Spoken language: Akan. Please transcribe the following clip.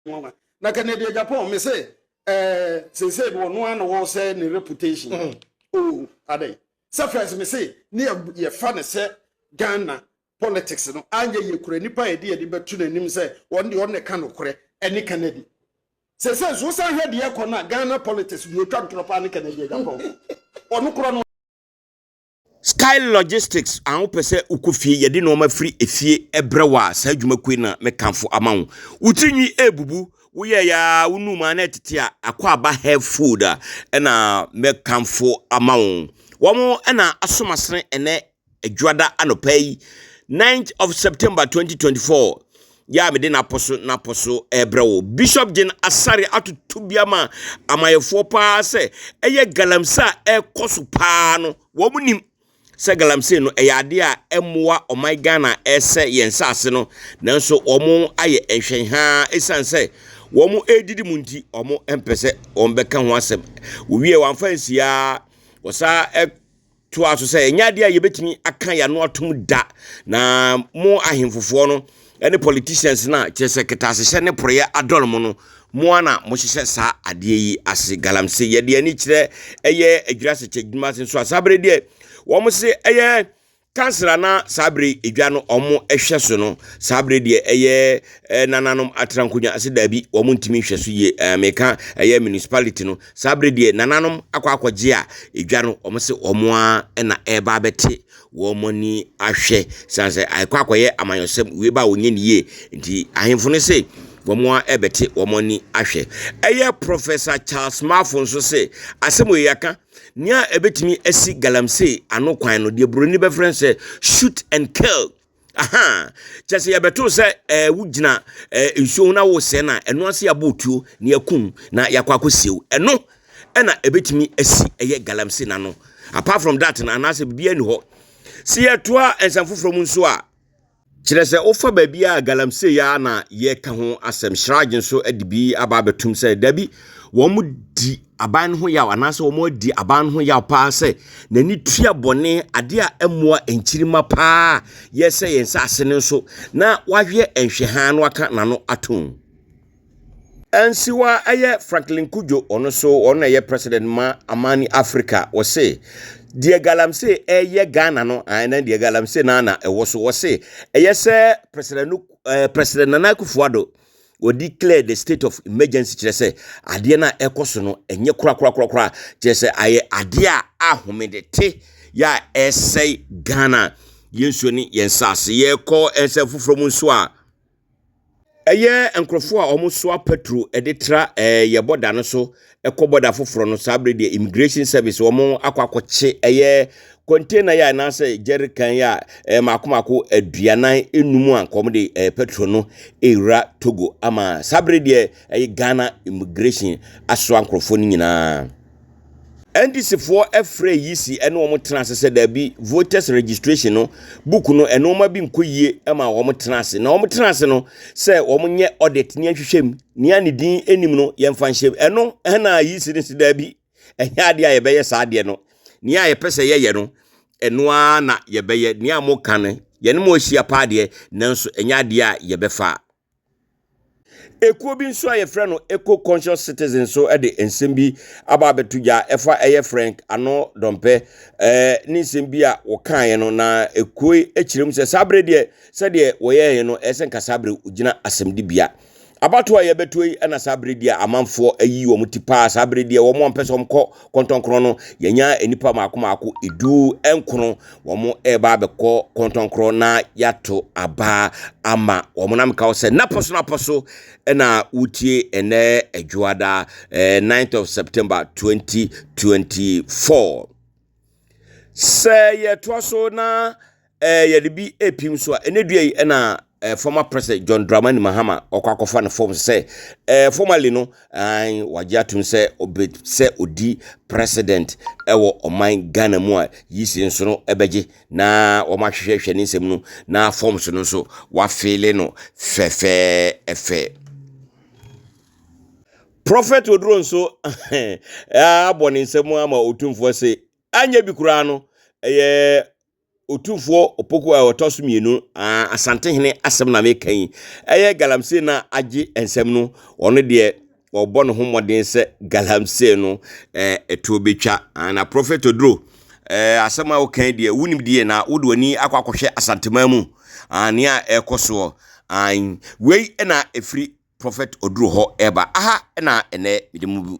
Nwanwa. Na Kennedy Agyapong me se eh, seesei no ɔno ara na wɔsɛ ne reputation. Mm. Oh, adɛn. Sɛ first me se ne yɛfa ne sɛ Ghana politics no anyɛ yie kura nipa a yɛde yɛde bɛto n'anim sɛ wɔn deɛ ɔno na ɛka nokorɛ ɛne Kennedy. Seesei nso wosan hwɛ deɛ ɛkɔ no a Ghana politics deɛ ɔtwa ntorɔ paa ne Kennedy Agyapong. Ɔno korɔ no. Sky Logistics a wopɛ sɛ wokɔ fie yɛde nneɛma firi efie brɛ wo a saa dwumakuo yi na mekamfo ama wo. Wo tiri nwi ɛrebubu, woyɛɛ ya wo num a na ɛtete a Akwaaba hair food a ɛna mɛkamfo ama wo. Wɔn ɛna asom asene ɛnɛ Adwuada anɔpa yi 9th of September 2024 yɛ a mede n'apɔ so n'apɔ so ɛrebrɛ wo. Bishop Jane Asare atoto bi ama amayɛfoɔ paa sɛ ɛyɛ galamsey a ɛrekɔ so paa no wɔn nim sɛ galamsey no ɛyɛ adeɛ a ɛmmoa ɔman Ghana ɛsɛ yɛn nsaase no nanso wɔn ayɛ nhwɛnhaa ɛsiane sɛ wɔn ɛredidi mu nti wɔn mpɛ sɛ wɔn bɛka ho asɛm. Wɔwie wɔamfa nsia wɔsa toaa so sɛ, Ɛnyɛ adeɛ a yɛbɛtumi aka yɛn ano atom da, na mo ahemfofoɔ no ne politicians no a kyerɛ sɛ kɛtɛasehyɛ ne porɔeɛ adɔre mo no, mo ara na mohyehyɛ saa adeɛ yi ase. Galamsey, yɛde ani kyerɛ ɛyɛ Adwira Sɛkyɛ adwuma ase nso a, saa berɛ deɛ wɔn se ɛyɛ kansra na saa berɛ edwa no wɔn hwɛ so no, saa berɛ deɛ ɛyɛ nananom atena nkonnwa ase daabi, wɔn ntumi nhwɛ so yie. Ɛɛ meka ɛyɛ municipality no, Saa bere deɛ nananom akɔ akɔgye a edwa no wɔn se wɔn ara na ɛreba abɛte wɔn ani ahwɛ san sɛ akɔ akɔyɛ amanyɔsɛm wei ba a wɔnyɛ ne yie nti ahemfo no se wɔn ara ɛbɛte wɔn ani ahwɛ. Ɛyɛ Professor Charles Marfo nso se asɛm wei yɛaka nea ɛbɛtumi asi galamsey ano kwan no deɛ buroni bɛfrɛ no sɛ shoot and kill. Ahaa, kyerɛ sɛ yɛbɛto sɛ ɛɛ wogyina ɛɛ nsuo ho na wosɛɛ no a, ɛno ase yɛabɔ otuo na yɛakum na yɛakɔ akɔsie wo. Ɛno ɛna ɛbɛtumi asi ɛyɛ galamsey no ano. Apart from that no, anaasɛ biribiara nni hɔ. Sɛ yɛtoa nsɛm foforɔ mu nso a, kyerɛ sɛ wofa baabi a galamsey a na yɛka ho asɛm, Shraj nso de bi aba abɛtum sɛ dabi, wɔn di aban no ho yaw anaasɛ wɔadi aban no ho yaw paa sɛ n'ani tua bɔne, adeɛ a ɛmmoa nkyirimma paa yɛsɛ yɛn nsase no nso na wahwɛ nhwɛhaa no aka n'ano atom. Nsiwa ɛyɛ Franklin Cudjoe, ɔno nso ɔno na ɛyɛ president ma Amani Africa, wɔse deɛ galamsey ɛyɛ Ghana no, ɛna deɛ galamsey no na ɛwɔ so, wɔse ɛyɛ sɛ president no, eh, President Nana Akufo-Addo wɔ declare the state of emergency kyerɛ sɛ adeɛ no a ɛkɔ so no ɛnyɛ korakorakorakora kyerɛ sɛ ayɛ adeɛ a ahomede te yɛ a ɛsɛe Ghana yɛn nsuo ne yɛn nsaase. Yɛkɔ nsɛm foforɔ mu nso a ɛyɛ nkurɔfoɔ a wɔsoa petro de tra ɛɛ yɛ bɔda no so kɔ bɔda foforɔ no saa bere deɛ immigration service wɔn akɔ akɔkye ɛyɛ container yi a anaasɛ jerrycan yi a ɛyɛ mako mako 45 a nkɔm de ɛyɛ petrol no ewura Togo ama saa bere deɛ ɛyɛ Ghana immigration asoa nkurɔfoɔ no nyinaa. NDC foɔ frɛ yisi ɛne wɔn tena ase sɛ daabi voters registration no book no ɛnoɔma bi nkɔ yie ma wɔn tena ase na wɔn tena ase no sɛ wɔn nyɛ audit ne nhwehwɛ mu nea ne din anim no yɛmfa nhyɛ mu ɛno ɛna yisi no sɛ daabi ɛnyɛ adeɛ a yɛbɛyɛ saa adeɛ no nea yɛpɛ sɛ yɛyɛ no ɛno ara na yɛbɛyɛ nea mo ka no yɛne mo ahyia paa deɛ nanso ɛnyɛ adeɛ a yɛbɛfa. Ekuo bi nso a yɛfrɛ no Eco Conscious Citizen nso de nsɛm bi aba abɛto dwa ɛfa ɛyɛ Frank Ano Dɔmpɛ ɛɛ ne nsɛm bi a wɔkaeɛ no na ekuo yi kyerɛ mu sɛ saa berɛ deɛ sɛdeɛ wɔyɛeɛ no ɛsɛ nka saa berɛ gyina asɛmdibea. Abatoɔ a yɛbɛtoɔ yi na saa berɛ deɛ amanfoɔ ayi wɔn ti paa saa berɛ deɛ wɔn a mpɛ sɛ wɔkɔ kɔntɔnkorɔ no yɛnya nnipa mako mako 19 wɔn reba abɛkɔ kɔntɔnkorɔ na yɛato aba ama wɔn na meka wo sɛ napɔ so napɔ so ɛna wotie ɛnɛ adwoada eh, 9th of September 2024 sɛ yɛtoa so na eh, yɛde bi repim so a ɛnɛ dua yi ɛna eh, former president John Dramani Mahama ɔkɔ akɔfa ne form sɛ eh, formally no an wagye atum sɛ ɔbɛ sɛ odi president ɛwɔ ɔman Ghana mu a yisi nso no ɛbɛgye na wɔn ahwehwɛhwɛ ne nsɛm no na forms no nso wafeele no fɛfɛɛfɛ. Prophet Oduro nso abɔ ne nsam ama otumfoɔ se anyɛ bi koraa no ɛyɛ. Otumfoɔ Opoku a ɔtɔ so mmienu, Asantehene asɛm na meka yi. Ɛyɛ galamsey no a agye nsam no, ɔno deɛ ɔbɔ ne ho mmɔden sɛ galamsey no ɛtoɔ bɛtwa. Na Prophet Oduro, asɛm a woka yi deɛ wonim deɛ na wode w'ani akɔ akɔhwɛ Asanteman mu nea ɛrekɔ soɔ. Wei na ɛfiri Prophet Oduro hɔ ɛreba. Aha na ɛnɛ mede mu.